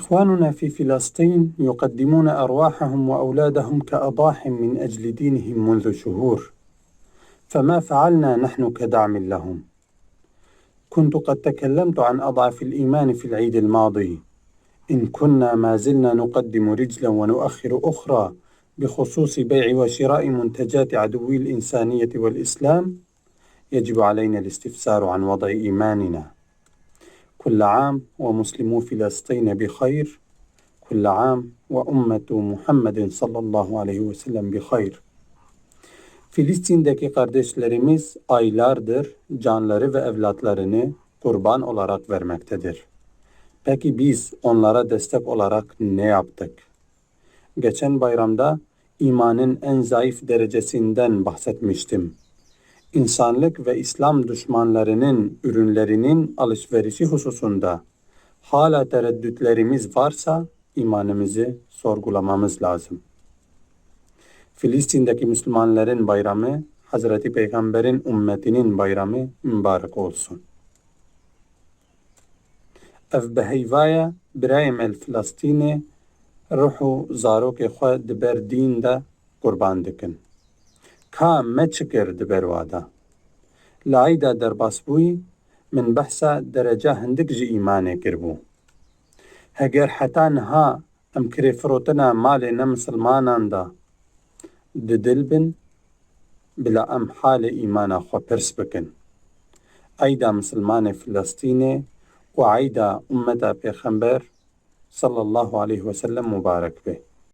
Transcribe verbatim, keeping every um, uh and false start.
إخواننا في فلسطين يقدمون أرواحهم وأولادهم كأضاحي من أجل دينهم منذ شهور، فما فعلنا نحن كدعم لهم؟ كنت قد تكلمت عن أضعف الإيمان في العيد الماضي، إن كنا ما زلنا نقدم رجلا ونؤخر أخرى بخصوص بيع وشراء منتجات عدوي الإنسانية والإسلام، يجب علينا الاستفسار عن وضع إيماننا. كل عام ومسلمو فلسطين بخير، كل عام وأمة محمد صلى الله عليه وسلم بخير. Filistin'deki kardeşlerimiz aylardır canları ve evlatlarını kurban olarak vermektedir. Peki biz onlara destek olarak ne yaptık? Geçen bayramda imanın en zayıf derecesinden bahsetmiştim. İnsanlık ve İslam düşmanlarının ürünlerinin alışverişi hususunda hala tereddütlerimiz varsa imanımızı sorgulamamız lazım. Filistin'deki Müslümanların bayramı, Hazreti Peygamber'in ümmetinin bayramı mübarek olsun. Ev bi heyva ye, birayê me li Filistînê ruh û zarokê xwe di ber dîn de qurban dikin. Ka me çi kir di ber wa de? Li eyda derbasbûyî min behsa dereca hindik ji îmanê kiribû. Heger heta niha em kirêfirotina malê nemisilmanan de di dil bin, bila em halê îmana xwe pirs bikin. Eyda misilmanê Filistînê û eyda ummeta Pêxember sallallahu aleyhi ve sellem mubarek be.